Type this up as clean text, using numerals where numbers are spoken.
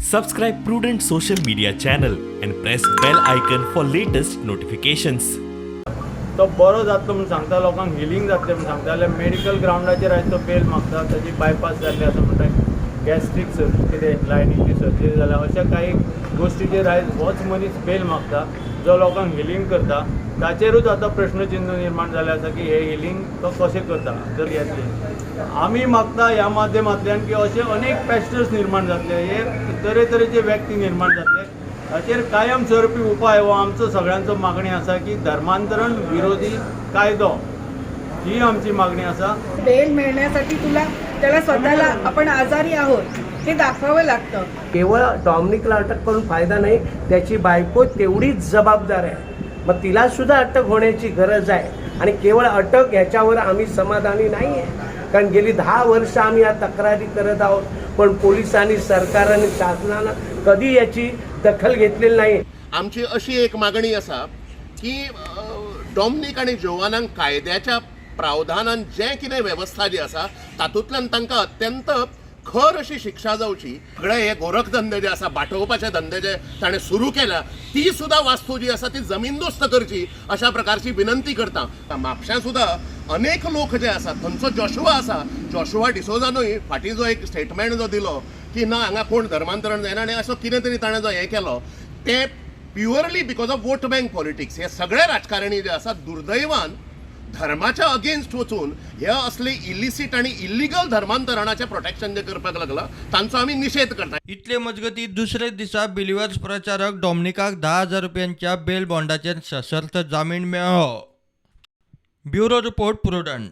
Subscribe Prudent social media channel and press bell icon for latest notifications. तो बरो जातलो म्हूण सांगता, लोकांक हिलींग जातलें म्हूण सांगता, जाल्यार मेडिकल ग्रावंडाचेर आयज तो बेल मागता. ताजी बायपास जाल्ली आसा म्हणटा, गॅस्ट्रीक कितें लायनीची सर्जरी जाल्या, अशा काही गोश्टीचेर आयज होच मनीस बेल मागता, जो लोकांक हिलींग करता. ताचेरूच आतां प्रश्नचिन्ह निर्माण जालें आसा की हे हिलींग तो कशें करता. जर येतले, आमी मागता ह्या माध्यमांतल्यान की अशे अनेक पॅस्टर्स निर्माण जातले, हे तरेतरेचे व्यक्ती निर्माण जातले, हाचेर कायम स्वरुपी उपाय हो आमचो सगळ्यांचो मागणी आसा की धर्मांतरण विरोधी कायदो, ही आमची मागणी आसा. बेल मिळण्यासाठी तुला त्याला स्वतःला आपण आजारी आहोत हे दाखवावं लागतं. केवळ डॉमिनिकला अटक करून फायदा नाही. त्याची बायको तेवढीच जबाबदार आहे, मग तिला सुद्धा अटक होण्याची गरज आहे. आणि केवळ अटक ह्याच्यावर आम्ही समाधानी नाही आहे, कारण गेली 10 वर्ष आम्ही या तक्रारी करत आहोत, पण पोलिसांनी, सरकारने, शासनानं कधी याची दखल घेतलेली नाही. आमची अशी एक मागणी आसा की डॉमनीक आनी जोवानांक कायद्याच्या प्रावधानान जें कितें वेवस्था जी आसा, तातूंतल्यान तांकां अत्यंत खर अशी शिक्षा जावची. सगळे हे गोरखधंदे जे आसा, बाटोवपाचे धंदे जे ताणें सुरू केल्या, ती सुद्दां वास्तू जी आसा ती जमीनदोस्त करची, अशा प्रकारची विनंती करता. म्हापश्यां सुद्दां अनेक लोक जे आसा, थंयचो जॉशुआ आसा, जॉशुआ डिसोजानूय फाटीं जो एक स्टेटमेंट जो दिलो की ना, हांगा कोण धर्मांतरण जायना आनी असो कितें तरी ताणें जो हें केलो, तें purely because of vote bank politics. हे सगळे राजकारणी जे आसा, दुर्दैवान धर्माच्या अगेन्स्ट वचून हे असले इलिसीट आणि इलिगल धर्मांतरणाचें प्रोटेक्शन जे करपाक लागला, तांचो आमी निशेध करता. इतले मजगती, दुसरे दिसा बिलिव्हर्स प्रचारक डॉमनिकाक 10,000 रुपयांच्या बेल बॉन्डाचेर सशर्त जामीन मेळ्ळो. Bureau report, Prudent.